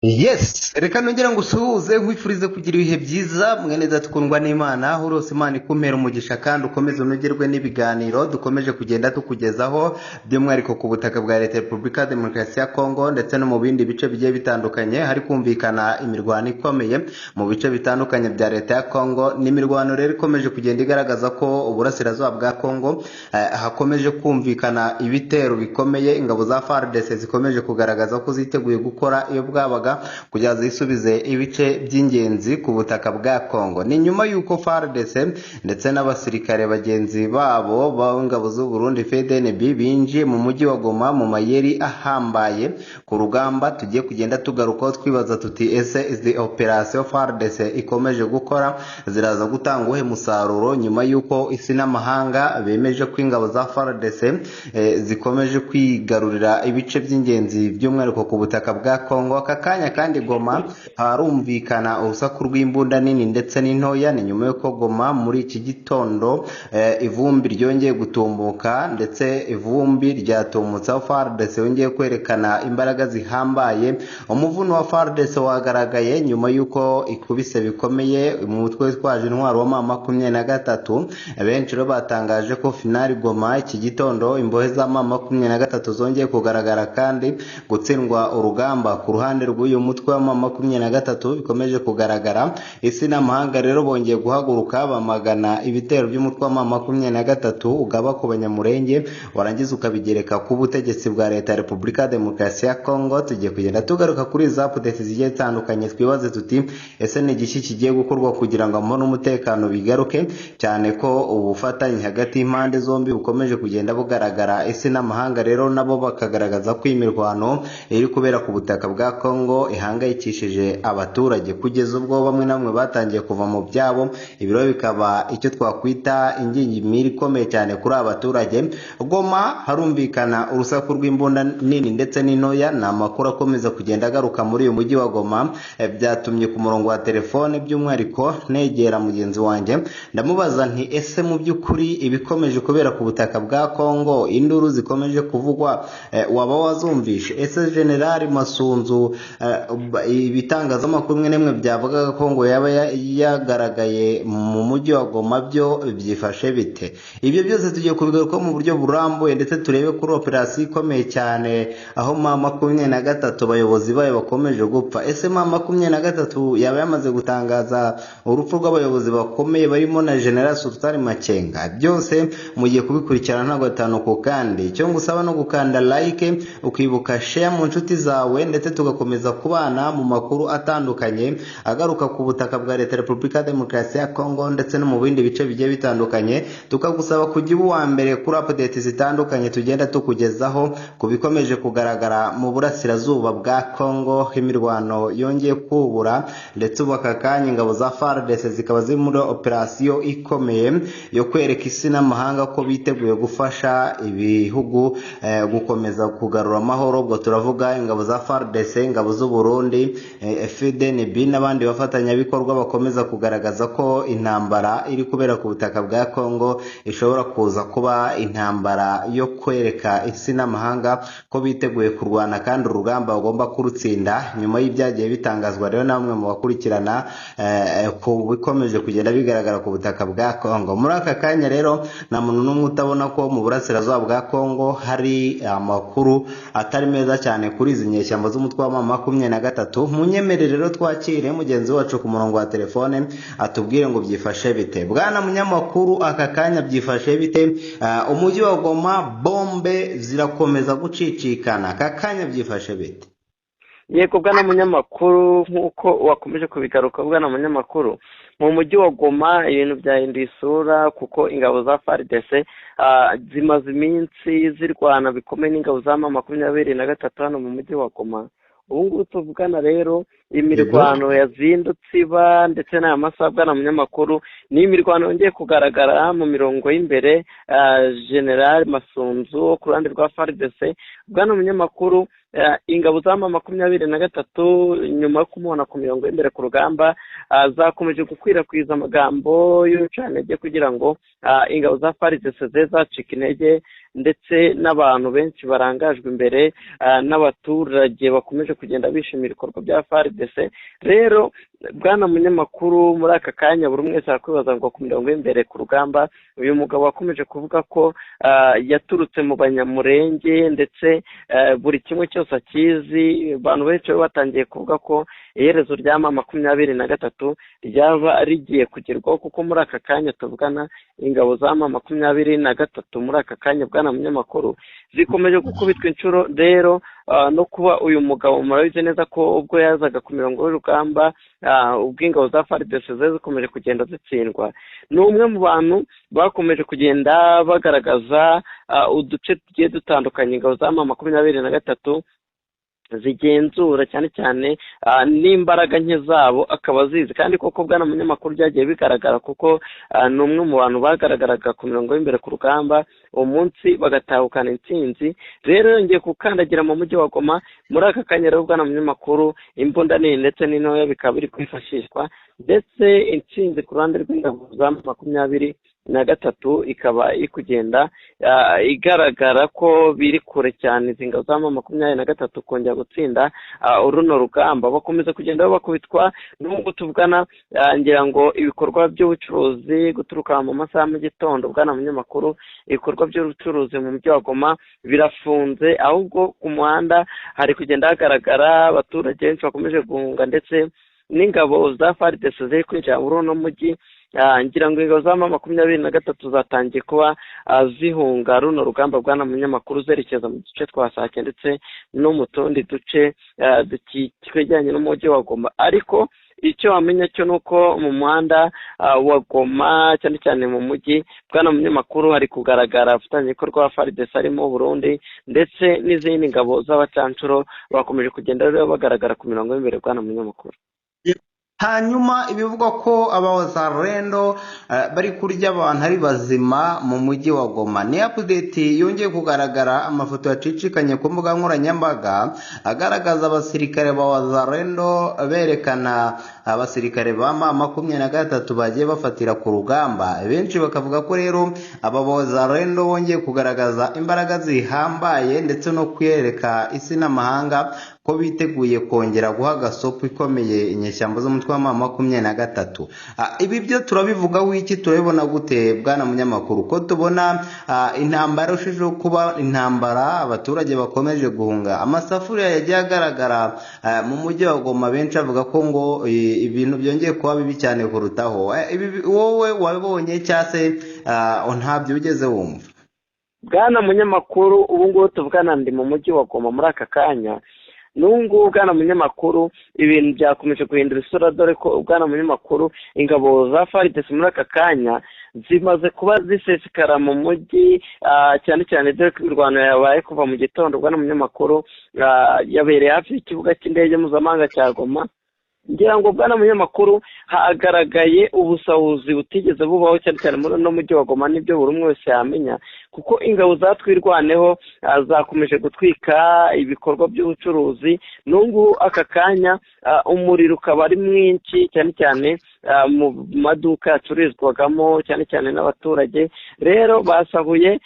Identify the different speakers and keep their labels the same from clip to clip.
Speaker 1: Yes, reka nongere ngusuhuze nkwifurize kugira ibihe byiza mwene data ukundwa n'Imana, aho uri hose Imana ikumpera umugisha kandi ukomeze unogerwe n'ibiganiro dukomeje kugenda tukugezaho by'umwihariko ku butaka bwa Leta ya Repubulika ya Demokarasi ya Kongo ndetse no mu bindi bice bigiye bitandukanye hari kumvikana imirwano ikomeye mu bice bitandukanye bya Leta ya Kongo. Ni imirwano rero ikomeje kugenda igaragaza ko uburasirazuba bwa Kongo hakomeje kumvikana ibitero bikomeye, ingabo za FARDC zikomeje kugaragaza ko ziteguye gukora iyo bwabaga kugira zisubize ibice by'ingenzi ku butaka bwa Kongo. Ni nyuma y'uko FARDC ndetse n'abasirikare bagenzi babo b'ingabo z'u Burundi FDNB binjiye mu mujyi wa Goma mu mayeri ahambaye ku rugamba tugiye kugenda tugarukaho twibaza tuti ese izi operation FARDC ikomeje gukora ziraza gutanga uwuhe musaruro nyuma y'uko isi n'amahanga bemeje ko ingabo za FARDC zikomeje kwigarurira ibice by'ingenzi by'umwihariko ku butaka bwa Kongo. Aka kanya kandi Goma harumvikana urusaku rw'imbunda nini ndetse n'intoya. Ni nyuma y'uko Goma muri iki gitondo ivumbi ryongeye gutumbuka ndetse ivumbi ryatumutse aho FARDC yongeye kwerekana imbaraga zihambaye. Umuvuno wa FARDC wagaragaye nyuma y'uko ikubise bikomeye umutwe witwaje intwaro wa M23. Benshi rero batangaje ko finali Goma iki gitondo imbohe za M23 zongeye kugaragara kandi gutsindwa urugamba ku ruhande rw'uyu mutwe wa M23 bikomeje kugaragara. Isi n'amahanga rero bongeye guhaguruka bamagana ibitero by'umutwe wa M23 ugaba ku Banyamurenge warangiza ukabigereka ku butegetsi bwa Leta ya Repubulika ya Demokarasi ya Kongo. Tugiye kugenda tugaruka kuri za updates zigiye zitandukanye twibaze tuti ese ni igiki kigiye gukorwa kugira ngo amahoro n'umutekano bigaruke, cyane ko ubufatanye hagati y'impande zombi bukomeje kugenda bugaragara. Isi n'amahanga rero nabo bakagaragaza ko imirwano iri kubera ku butaka bwa Kongo ihangayikishije abaturage kugeza ubwo bamwe na bamwe batangiye kuva mu byabo, ibiro bikaba icyo twakwita ingingimira ikomeye cyane kuri aba baturage. Goma harumvikana urusaku rw'imbunda nini ndetse n'intoya, ni amakuru akomeza kugenda agaruka muri uyu mujyi wa Goma. Byatumye ku murongo wa telefone by'umwihariko negera mugenzi wanjye ndamubaza nti ese mu by'ukuri ibikomeje kubera ku butaka bwa Kongo, induru zikomeje kuvugwa, waba wazumvishe? Ese General Masunzu, ibitangazamakuru bimwe na bimwe byavugaga ko ngo yaba yagaragaye mu mujyi wa Goma byo byifashe bite? Ibyo byose tugiye kubigarukaho mu buryo burambuye ndetse turebe kuri operasiyo ikomeye cyane aho M23 abayobozi bayo bakomeje gupfa. Ese M23 yaba yamaze gutangaza urupfu rw'abayobozi bakomeye barimo na General Sultan Makenga? Byose mugiye kubikurikirana ntabwo gatanu ku kandi. Icyo ngusaba no gukanda like, ukibuka share mu nshuti zawe, ndetse tugakomeza kubana mu makuru atandukanye agaruka ku butaka bwa Leta ya Repubulika ya Demokarasi ya Kongo ndetse no mu bindi bice bigiye bitandukanye. Tukagusaba kujya uba uwa mbere kuri update zitandukanye tugenda tukugezaho ku bikomeje kugaragara mu burasirazuba bwa Kongo. Imirwano yongeye kubura ndetse ubu aka kanya ingabo za FARDC zikaba ziri muri operasiyo ikomeye yo kwereka isi n'amahanga ko biteguye gufasha ibihugu gukomeza kugarura amahoro. Ubwo turavuga ingabo za FARDC, ingabo z'u Burundi, FDNB n'abandi bafatanyabikorwa bakomeza kugaragaza ko intambara iri kubera ku butaka bwa Kongo ishobora kuza kuba intambara yo kwereka isi n'amahanga ko biteguye kurwana kandi urugamba bagomba kurutsinda, nyuma y'ibyagiye bitangazwa rero na bamwe mu bakurikirana ku bikomeje kugenda bigaragara ku butaka bwa Kongo. Muri aka kanya rero nta muntu n'umwe utabona ko mu burasirazuba bwa Kongo hari amakuru atari meza cyane kuri izi nyeshyamba z'umutwe wa M23. Munyemerere rero twakire mugenzi wacu ku murongo wa telefone atubwire ngo byifashe bite. Bwana munyamakuru, aka kanya byifashe bite? Umujyi wa Goma bombe zirakomeza gucicikana, aka kanya byifashe bite?
Speaker 2: Yego bwana munyamakuru, nk'uko wakomeje kubigaruka bwana munyamakuru, mu mujyi wa Goma ibintu byahinduye isura kuko ingabo za FARDC zimaze iminsi zirwana bikomeye n'ingabo za M23 hano mu mujyi wa Goma. Ubu ngubu tuvugana rero imirwano yazindutse iba ndetse n'aya masaha bwana munyamakuru ni imirwano yongeye kugaragara mu mirongo y'imbere. General Masunzu wo ku ruhande rwa FARDC, bwana munyamakuru, Ingabo za M23 nyuma yo kumubona ku mirongo y'imbere ku rugamba zakomeje gukwirakwiza amagambo y'urucantege kugira ngo ingabo za FARDC zibe zacika intege, ndetse n'abantu benshi barangajwe imbere n'abaturage bakomeje kugenda bishimira ibikorwa bya FARDC. Rero bwana munyamakuru, muri aka kanya buri umwe wese arakwibaza ngo ku mirongo y'imbere ku rugamba uyu mugabo wakomeje kuvuga ko yaturutse mu Banyamurenge ndetse buri kimwe cyose akizi. Abantu benshi batangiye kuvuga ko iherezo rya M23 ryaba rigiye kugerwaho, kuko muri aka kanya tuvugana ingabo za M23 muri aka kanya bwana munyamakuru zikomeje gukubitwa inshuro. Rero no kuba uyu mugabo murabizi neza ko ubwo yazaga ku mirongo y'urugamba ubwo ingabo za FARDC zikomeje kugenda zitsindwa, ni umwe mu bantu bakomeje kugenda bagaragaza uduce tugiye dutandukanye ingabo za M23 zigenzura, cyane cyane n'imbaraga nke zabo akaba azizi. Kandi koko bwana munyamakuru byagiye bigaragara, kuko ni umwe mu bantu bagaragaraga ku mirongo y'imbere ku rugamba uwo munsi bagatahukana intsinzi. Rero yongeye gukandagira mu mujyi wa Goma muri aka kanya. Rero bwana munyamakuru, imbunda nini ndetse n'intoya bikaba biri kwifashishwa, ndetse intsinzi ku ruhande rw'ingabo za M23 ikaba iri kugenda igaragara ko biri kure cyane izi ngabo za M23 kongera gutsinda runo rugamba. Bakomeza kugenda bakubitwa n'ubwo tuvugana, ngira ngo ibikorwa by'ubucuruzi guturuka mu masaha mu gitondo bwana munyamakuru, ibikorwa by'ubucuruzi mu mujyi wa Goma birafunze, ahubwo ku muhanda hari kugenda hagaragara abaturage benshi bakomeje guhunga, ndetse n'ingabo za FARDC ziri kwinjira muri uno mujyi. Ngira ngo ingabo za M23 zatangiye kuba zihunga runo rugamba bwana munyamakuru, zerekeza mu duce twa Sake ndetse no mu tundi duce twegeranye n'umujyi wa Goma. Ariko icyo wamenya cyo ni uko mu muhanda wa Goma, cyane cyane mu mujyi bwana munyamakuru, hari kugaragara abafatanyabikorwa ba FARDC harimo Burundi ndetse n'izindi ngabo z'abacancuro bakomeje kugenda rero bagaragara ku mirongo y'imbere bwana munyamakuru.
Speaker 1: Hanyuma ibivugwa ko abazarendo bari kurya abantu ari bazima mu mujyi wa Goma ni update yongeye kugaragara. Amafoto yacicikanye ku mbuga nkoranyambaga agaragaza abasirikare ba wazarendo berekana abasirikare ba M23 bagiye bafatira ku rugamba. Benshi bakavuga ko rero aba wazarendo bongeye kugaragaza imbaraga zihambaye ndetse no kwereka isi n'amahanga ko biteguye kongera guha gasopo ikomeye inyeshyamba z'umutwe wa M23. Ibi byo turabivugaho iki? Turabibona gute bwana munyamakuru, ko tubona intambara irushijeho kuba intambara, abaturage bakomeje guhunga, amasafuriya yagiye agaragara mu mujyi wa Goma, benshi avuga ko ngo ibintu byongeye kuba bibi cyane kurutaho. Ibi wowe wabibonye cyangwa se ntabyo ugeze wumva?
Speaker 2: Bwana munyamakuru, ubu ngubu tuvugana ndi mu mujyi wa Goma muri aka kanya. N'ubu bwana munyamakuru ibintu byakomeje guhindura isura, dore ko bwana munyamakuru ingabo za FARDC muri aka kanya zimaze kuba zisesekara mu mujyi, cyane cyane dore ko imirwano yabaye kuva mu gitondo bwana munyamakuru, yabereye hafi y'ikibuga cy'indege mpuzamahanga cya Goma. Ngira ngo bwana munyamakuru hagaragaye ubusahuzi butigeze bubaho cyane cyane muri uno mujyi wa Goma, nibyo buri umwe wese yamenya, kuko ingabo za Twirwaneho zakomeje gutwika ibikorwa by'ubucuruzi. N'ubu aka kanya umuriro ukaba ari mwinshi cyane cyane mu maduka yacururizwagamo cyane cyane n'abaturage. Rero basahuye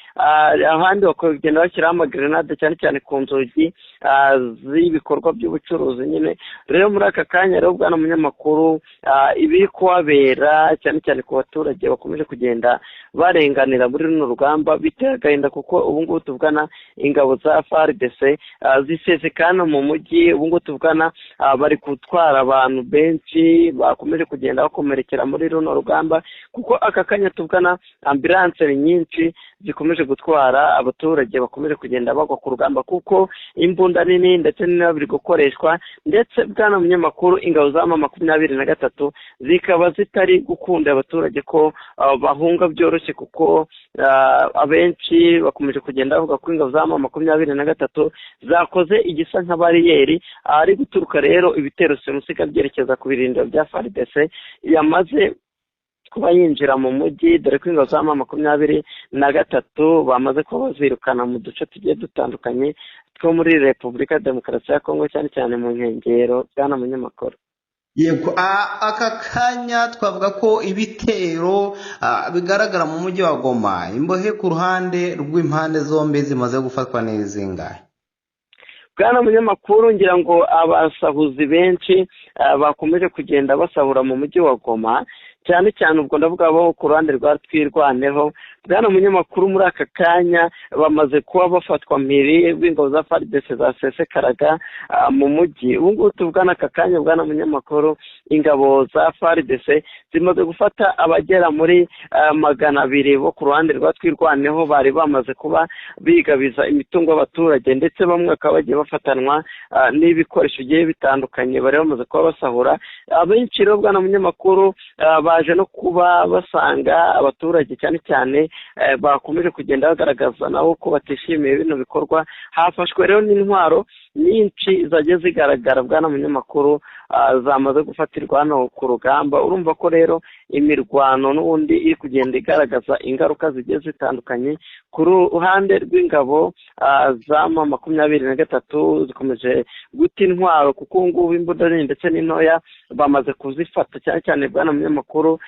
Speaker 2: ahandi bakagenda bashyiraho amagrenade cyane cyane ku nzugi z'ibikorwa by'ubucuruzi nyine. Rero muri aka kanya rero bwana munyamakuru, ibiri kuhabera cyane cyane ku baturage bakomeje kugenda barenganira muri runo rugamba biteye agahinda, kuko ubu ngubu tuvugana ingabo za FARDC zisesekana mu mujyi. Ubu ngubu tuvugana bari gutwara abantu benshi bakomeje kugenda bakomerekera muri runo rugamba, kuko aka kanya tuvugana ambulance nyinshi zikomeje gutwara abaturage bakomeje kugenda bagwa ku rugamba, kuko imbunda nini ndetse n'intoya biri gukoreshwa. Ndetse bwana munyamakuru, ingabo za M23 zikaba zitari gukunda abaturage ko bahunga byoroshye, kuko abenshi bakomeje kugenda bavuga ko ingabo za M23 zakoze igisa nka bariyeri ari guturuka rero ibitero simusiga byerekeza ku birindiro bya FARDC yamaze kuba yinjira mu mujyi, dore ko ingabo za M23 bamaze kuba bazirukana mu duce tugiye dutandukanye two muri Repubulika Demokarasi ya Kongo, cyane cyane mu nkengero. Bwana munyamakuru.
Speaker 1: Yego, aka kanya twavuga ko ibitero bigaragara mu mujyi wa Goma, imbohe ku ruhande rw'impande zombi zimaze gufatwa n'izingahe?
Speaker 2: Bwana munyamakuru, ngira ngo abasahuzi benshi bakomeje kugenda basahura mu mujyi wa Goma, cyane cyane ubwo ndavuga bo ku ruhande rwa Twirwaneho. Bwana munyamakuru, muri aka kanya bamaze kuba bafatwa mpiri bw'ingabo za FARDC zasesekaraga mu mujyi. Ubu ngubu tuvugana aka kanya, bwana munyamakuru, ingabo za FARDC zimaze gufata abagera muri 200 bo ku ruhande rwa Twirwaneho bari bamaze kuba bigabiza imitungo y'abaturage, ndetse bamwe bakaba bagiye bafatanwa n'ibikoresho bigiye bitandukanye bari bamaze kuba basahura. Abenshi rero, bwana munyamakuru, baje no kuba basanga abaturage cyane cyane bakomeje kugenda bagaragaza nabo ko batishimiye bino bikorwa. Hafashwe rero n'intwaro nyinshi zagiye zigaragara, bwana munyamakuru, zamaze gufatirwa hano ku rugamba. Urumva ko rero imirwano n'ubundi iri kugenda igaragaza ingaruka zigiye zitandukanye ku ruhande rw'ingabo za M23 zikomeje guta intwaro, kuko ubu ngubu imbunda nini ndetse n'intoya bamaze kuzifata. Cyane cyane, bwana munyamakuru,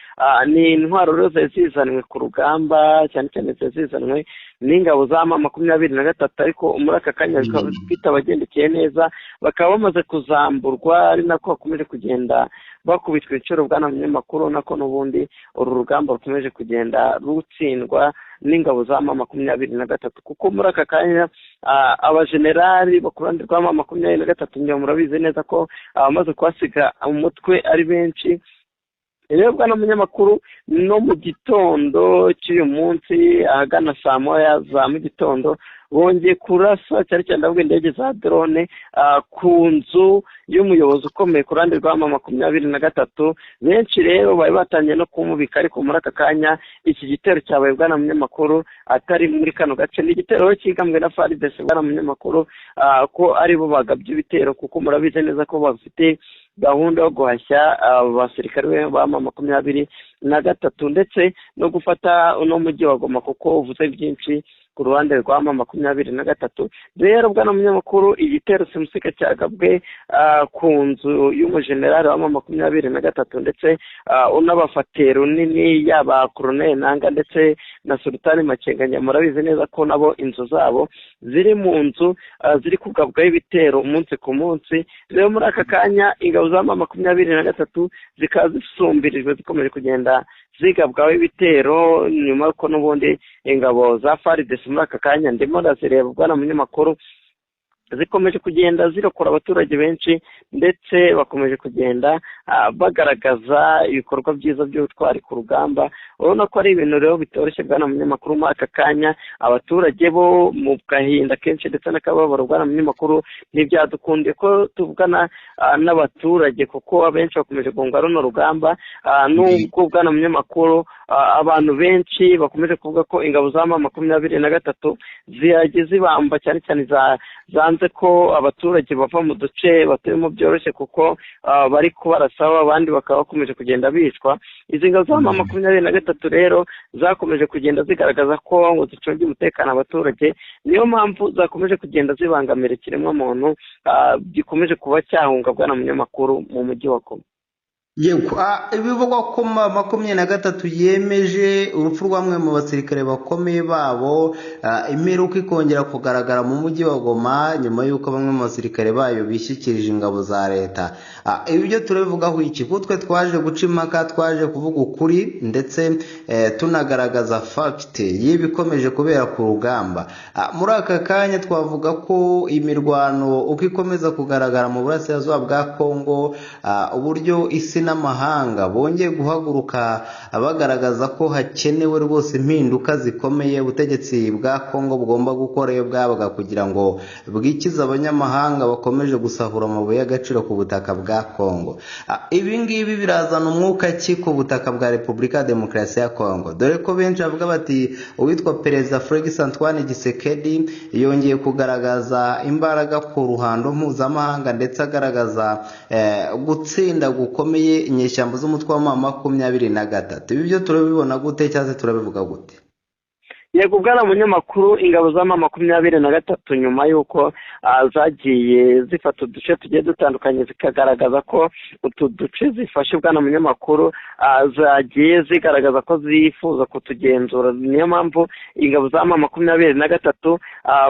Speaker 2: ni intwaro rero zari zizanwe ku rugamba, cyane cyane zari zizanwe n'ingabo za M23, ariko muri aka kanya bikaba bitabagendekeye neza, bakaba bamaze kuzamburwa, ari nako bakomeje kugenda bakubitwa inshuro. Bwana munyamakuru, nako n'ubundi uru rugamba rukomeje kugenda rutsindwa n'ingabo za M23, kuko muri aka kanya abajenerali bo ku ruhande rwa M23 ngira murabizi neza ko abamaze kuhasiga umutwe ari benshi. Rero bwana munyamakuru, no mu gitondo cy'uyu munsi ahagana saa moya za mu gitondo bongeye kurasa, cyane cyane ndavuga indege za drone, ku nzu y'umuyobozi ukomeye ku ruhande rwa M23. Benshi rero bari batangiye no kumubika, ariko muri aka kanya iki gitero cyabaye, bwana munyamakuru, atari muri kano gace. Ni igitero cyigambwe na FARDC, bwana munyamakuru, ko aribo bagabye ibitero, kuko murabizi neza ko bafite gahunda yo guhashya abasirikare ba M23 ndetse no gufata uno mujyi wa Goma, kuko uvuze byinshi ku ruhande rwa M23. Rero bwana munyamakuru, igitero simusika cyagabwe ku nzu y'umujenerali wa M23 ndetse unabafatiye runini, yaba Colonel Nanga ndetse na Sultani Makenga. Murabizi neza ko nabo inzu zabo ziri mu nzu ziri kugabwaho ibitero umunsi ku munsi. Rero muri aka kanya ingabo za M23 zikaba zisumbirijwe, zikomeje kugenda zigabwaho ibitero, nyuma y'uko n'ubundi ingabo za FARDC muri aka kanya ndimo ndazireba, bwana munyamakuru, zikomeje kugenda zirokora abaturage benshi, ndetse bakomeje kugenda bagaragaza ibikorwa byiza by'ubutwari ku rugamba. Urabona ko ari ibintu rero bitoroshye, bwana munyamakuru. Muri aka kanya abaturage bo mu gahinda kenshi ndetse n'akababaro, bwana munyamakuru, ntibyadukundiye ko tuvugana n'abaturage, kuko abenshi bakomeje guhunga runo rugamba. Nubwo, bwana munyamakuru, abantu benshi bakomeje kuvuga ko ingabo za M23 ziragiye zibamba, cyane cyane zanze ko abaturage bava mu duce batuyemo byoroshye, kuko bari kubarasaba, abandi bakaba bakomeje kugenda bicwa. Izi ngabo za M23 rero zakomeje kugenda zigaragaza ko ngo zicunge umutekano abaturage, niyo mpamvu zakomeje kugenda zibangamira ikiremwamuntu gikomeje kuba cyahunga, bwana munyamakuru, mu mujyi wa Goma.
Speaker 1: Yego, ibivugwa ko M23 yemeje urupfu rw'amwe mu basirikare bakomeye babo, imperuka ikongera kugaragara mu mujyi wa Goma nyuma y'uko bamwe mu basirikare bayo bishyikirije ingabo za leta. Ibi byo turabivugaho iki? Kuko twe twaje guca impaka, twaje kuvuga ukuri, ndetse tunagaragaza fact y'ibikomeje kubera ku rugamba. Muri aka kanya twavuga ko imirwano uko ikomeza kugaragara mu burasirazuba bwa Kongo, uburyo isi n'amahanga bongeye guhaguruka bagaragaza ko hakenewe rwose impinduka zikomeye ubutegetsi bwa Kongo bugomba gukora iyo bwabaga kugira ngo bwikize abanyamahanga bakomeje gusahura amabuye y'agaciro ku butaka bwa Kongo. Ibi ngibi birazana umwuka ki ku butaka bwa Repubulika ya Demokarasi ya Kongo, dore ko benshi bavuga bati uwitwa Perezida Felix Antoine Tshisekedi yongeye kugaragaza imbaraga ku ruhando mpuzamahanga, ndetse agaragaza gutsinda gukomeye inyeshyamba z'umutwe wa M23. Ibi byo turabibona gute cyangwa se turabivuga gute?
Speaker 2: Yego bwana munyamakuru, ingabo za M23 nyuma y'uko zagiye zifata uduce tugiye dutandukanye zikagaragaza ko utu duce zifashe, bwana munyamakuru, zagiye zigaragaza ko zifuza kutugenzura. Niyo mpamvu ingabo za M23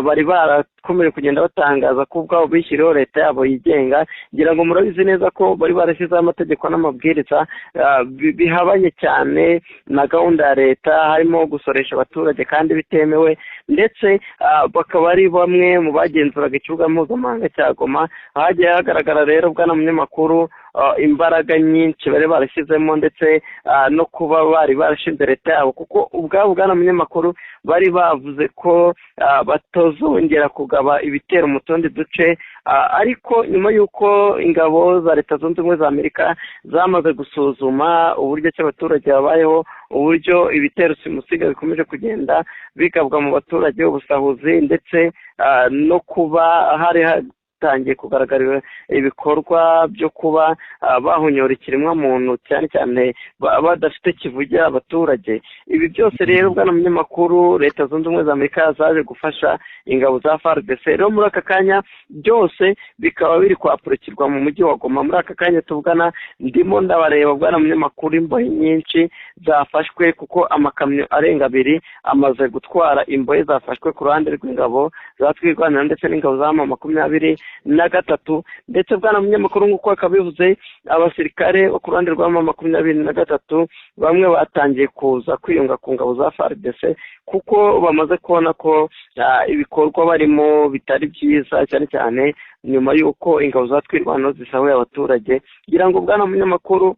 Speaker 2: bari barakomeje kugenda batangaza ko ubwabo bishyiriyeho leta yabo yigenga. Ngira ngo murabizi neza ko bari barashyizeho amategeko n'amabwiriza bihabanye cyane na gahunda ya leta, harimo gusoresha abaturage kandi bitemewe, ndetse bakaba ari bamwe mu bagenzuraga ikibuga mpuzamahanga cya Goma. Hagiye hagaragara rero bwana munyamakuru imbaraga nyinshi bari barashyizemo, ndetse no kuba bari barashinze leta yabo, kuko ubwabo bwana munyamakuru bari bavuze ko batazongera kugaba ibitero mu tundi duce. Ariko nyuma y'uko ingabo za Leta Zunze Ubumwe za Amerika zamaze gusuzuma uburyo ki abaturage babayeho, uburyo ibitero simusiga bikomeje kugenda bigabwa mu baturage, ubusahuzi, ndetse no kuba hari hatangiye kugaragara ibikorwa byo kuba bahunyora ikiremwamuntu, cyane cyane badafite kivugira abaturage. Ibi byose rero bwana munyamakuru, Leta Zunze Ubumwe za Amerika zaje gufasha ingabo za FARDC. Rero muri aka kanya byose bikaba biri kwapurikirwa mu mujyi wa Goma. Muri aka kanya tuvugana ndimo ndabareba bwana munyamakuru imbohe nyinshi zafashwe, kuko amakamyo arenga 2 amaze gutwara imbohe zafashwe ku ruhande rw'ingabo za Twirwaneho ndetse n'ingabo za M23. Ndetse bwana munyamakuru nk'uko akabivuze, abasirikare bo ku ruhande rwa M23 bamwe batangiye kuza kwiyunga ku ngabo za FARDC, kuko bamaze kubona ko ibikorwa barimo bitari byiza, cyane cyane nyuma y'uko ingabo za Twirwaneho zisahuye abaturage. Ngira ngo bwana munyamakuru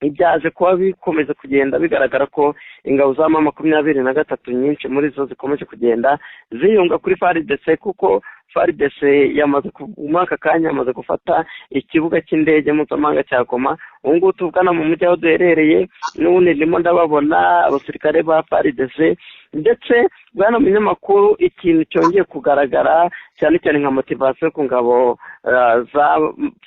Speaker 2: ibyaje kuba bikomeza kugenda bigaragara ko ingabo za M23 nyinshi muri zo zikomeje kugenda ziyunga kuri FARDC, kuko FARDC yamaze muri aka kanya yamaze gufata ikibuga cy'indege mpuzamahanga cya Goma. Ubu ngubu tuvugana mu mujyi aho duherereye n'ubundi ndimo ndababona abasirikare ba FARDC. Ndetse bwana munyamakuru, ikintu cyongeye kugaragara cyane cyane nka motivasiyo ku ngabo za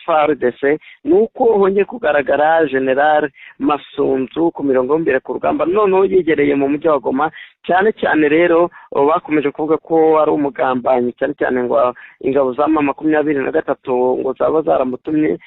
Speaker 2: FARDC ni uko hongeye kugaragara General Masunzu ku mirongo y'imbere ku rugamba, noneho yegereye mu mujyi wa Goma. Cyane cyane rero bakomeje kuvuga ko ari umugambanyi, cyane cyane ngo ingabo za M23 ngo zaba zaramutumye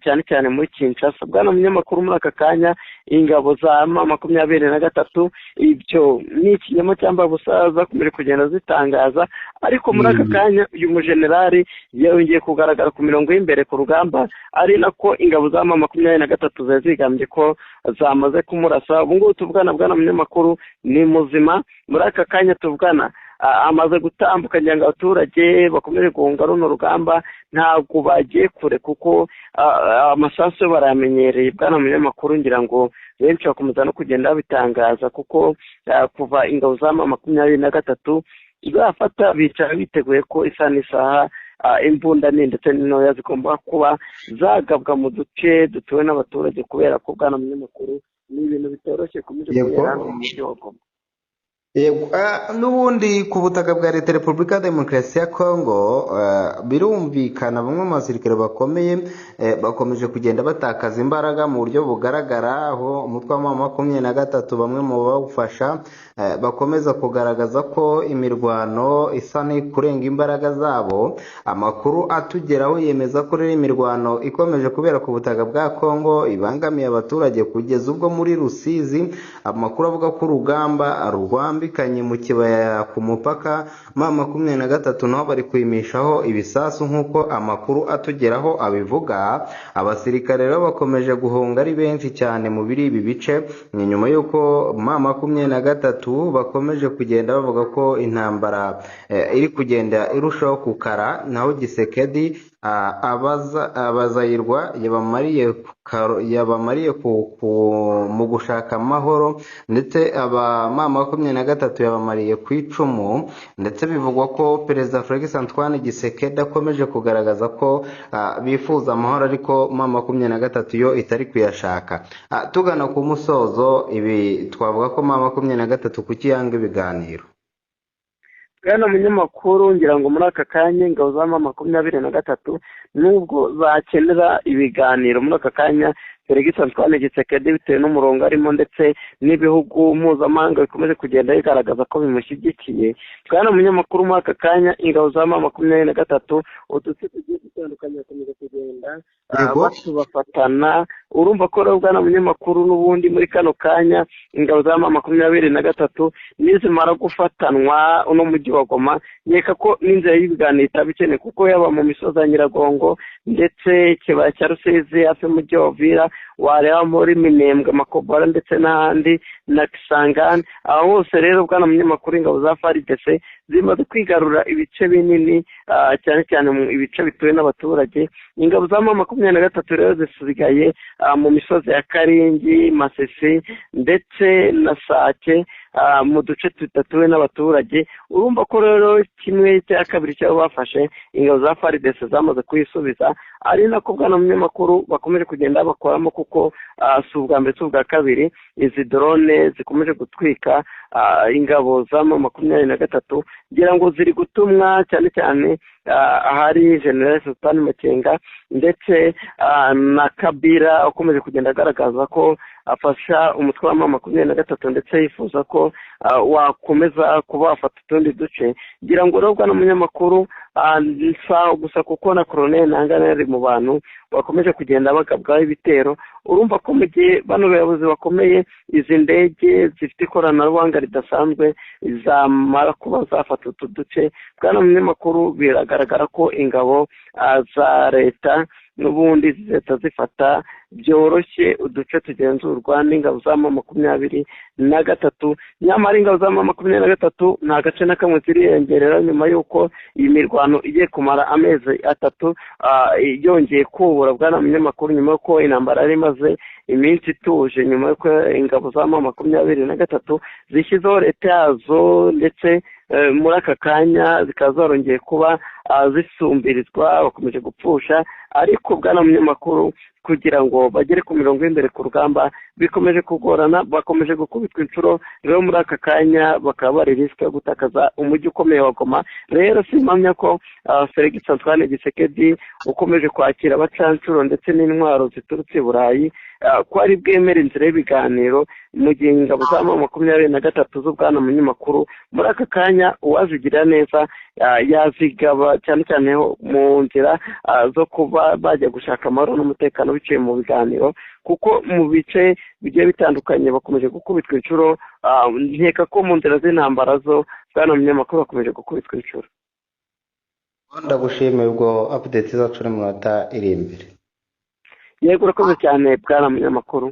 Speaker 2: cyane cyane muri Kinshasa. Bwana munyamakuru, muri aka kanya ingabo za M23 ibyo ni ikinyoma cyangwa busaza zakomeje kugenda zitangaza, ariko muri aka kanya uyu mujenerali yongeye kugaragara ku mirongo y'imbere ku rugamba, ari nako ingabo za M23 zari zigambye ko zamaze kumurasa. Ubu ngubu tuvugana bwana munyamakuru ni muzima. Muri aka kanya tuvugana amaze gutambuka, ngira ngo abaturage bakomeje guhunga runo rugamba ntabwo bagiye kure, kuko amasasu barayamenyereye bwana munyamakuru. Ngira ngo benshi bakomeza no kugenda babitangaza, kuko kuva ingabo za M23 zafata bicara biteguye ko isaha n'isaha imbunda nini ndetse n'intoya zigomba kuba zagabwa mu duce dutuwe n'abaturage, kubera ko bwana munyamakuru ni ibintu bitoroshye komeje kubera mu mujyi wa Goma.
Speaker 1: N'ubundi ku butaka bwa Leta Repubulika ya Demokarasi ya Kongo birumvikana bamwe mu basirikare bakomeye bakomeje kugenda batakaza imbaraga mu buryo bugaragara, aho umutwe wa M23 bamwe mu bawufasha bakomeza kugaragaza ko imirwano isa n'ikurenga imbaraga zabo. Amakuru atugeraho yemeza ko rero imirwano ikomeje kubera ku butaka bwa Kongo ibangamiye abaturage, kugeza ubwo muri Rusizi amakuru avuga ko urugamba rwambikanye mu kibaya ku mupaka M23 naho bari kwimishaho ibisasu nk'uko amakuru atugeraho abivuga. Abasirikare rero bakomeje guhunga ari benshi cyane mu biri ibi bice, ni nyuma y'uko M23 bakomeje kugenda bavuga ko intambara iri kugenda irushaho kukara, naho Gisekedi abazayirwa yabamariye mu gushaka amahoro, ndetse aba M23 yabamariye ku icumu. Ndetse bivugwa ko Perezida Felix Antoine Tshisekedi akomeje kugaragaza ko bifuza amahoro, ariko M23 yo itari kuyashaka. Tugana ku musozo, ibi twavuga ko M23 kuki yanga ibiganiro?
Speaker 2: Bwana munyamakuru, ngira ngo muri aka kanya ingabo za M23 nubwo zakenera ibiganiro muri aka kanya Felix Antoine Tshisekedi bitewe n'umurongo arimo ndetse n'ibihugu mpuzamahanga bikomeje kugenda bigaragaza ko bimushyigikiye. Bwana munyamakuru, muri aka kanya ingabo za M23 uduce tugiye dutandukanye bakomeje kugenda batubafatana. Urumva ko rero bwana munyamakuru, n'ubundi muri kano kanya ingabo za M23 nizimara gufatanwa uno mujyi wa Goma, nkeka ko n'inzira y'ibiganiro itaba ikenewe, kuko yaba mu misozi ya Nyiragongo ndetse ikibaya cya Rusizi hafi y'umujyi wa Uvira, wareba muri Minembwe, Makobora ndetse n'ahandi na Kisangani, aho hose rero bwana munyamakuru ingabo za FARDC zimaze kwigarura ibice binini, cyane cyane mu ibice bituwe n'abaturage. Ingabo za M23 rero zisigaye mu misozi ya Karingi, Masisi ndetse na Sake, mu duce tudatuwe n'abaturage. Urumva ko rero kimwe cya kabiri cyabo bafashe ingabo za FARDC zamaze kuyisubiza, ari nako bwana munyamakuru bakomeje kugenda bakoramo, kuko si ubwa mbere si ubwa kabiri izi drone zikomeje gutwika ingabo za M23, ngira ngo ziri gutumwa cyane cyane ahari General Sultan Makenga ndetse na Kabila ukomeje kugenda agaragaza ko afasha umutwe wa M23 ndetse yifuza ko wakomeza kuba wafata utundi duce. Ngira ngo rero bwana munyamakuru, gusa kuko na Colonel Ntaganda ari mu bantu bakomeje kugenda bagabwaho ibitero. Urumva ko mu gihe bano bayobozi bakomeye izi ndege zifite ikoranabuhanga ridasanzwe zamara kuba zafata utu duce, bwana munyamakuru, biragaragara ko ingabo za leta n'ubundi zihita zifata byoroshye uduce tugenzurwa n'ingabo za M23. Nyamara ingabo za M23 nta gace na kamwe ziriyongerera nyuma y'uko iyi mirwano igiye kumara amezi 3 yongeye kubura, bwana munyamakuru, nyuma y'uko intambara yari imaze iminsi ituje, nyuma y'uko ingabo za M23 zishyizeho leta yazo, ndetse muri aka kanya zikaba zarongeye kuba zisumbirizwa, bakomeje gupfusha. Ariko bwana munyamakuru, kugira ngo bagere ku mirongo y'imbere ku rugamba bikomeje kugorana, bakomeje gukubitwa inshuro. Rero muri aka kanya bakaba bari risike yo gutakaza umujyi ukomeye wa Goma. Rero simpamya ko Felix Antoine Tshisekedi ukomeje kwakira abacanshuro ndetse n'intwaro ziturutse i Burayi ko ari bwemere inzira y'ibiganiro mu gihe ingabo za M23 z'ubwana munyamakuru muri aka kanya uwazigira neza yazigaba, cyane cyane mu nzira zo kuba bajya gushaka amahoro n'umutekano biciye mu biganiro, kuko mu bice bigiye bitandukanye bakomeje gukubitwa inshuro. Nkeka ko mu nzira z'intambara zo bwana munyamakuru bakomeje gukubitwa inshuro.
Speaker 1: Ndagushimiye ubwo update zacu ni mu minota iri imbere.
Speaker 2: Yego, urakoze cyane bwana munyamakuru.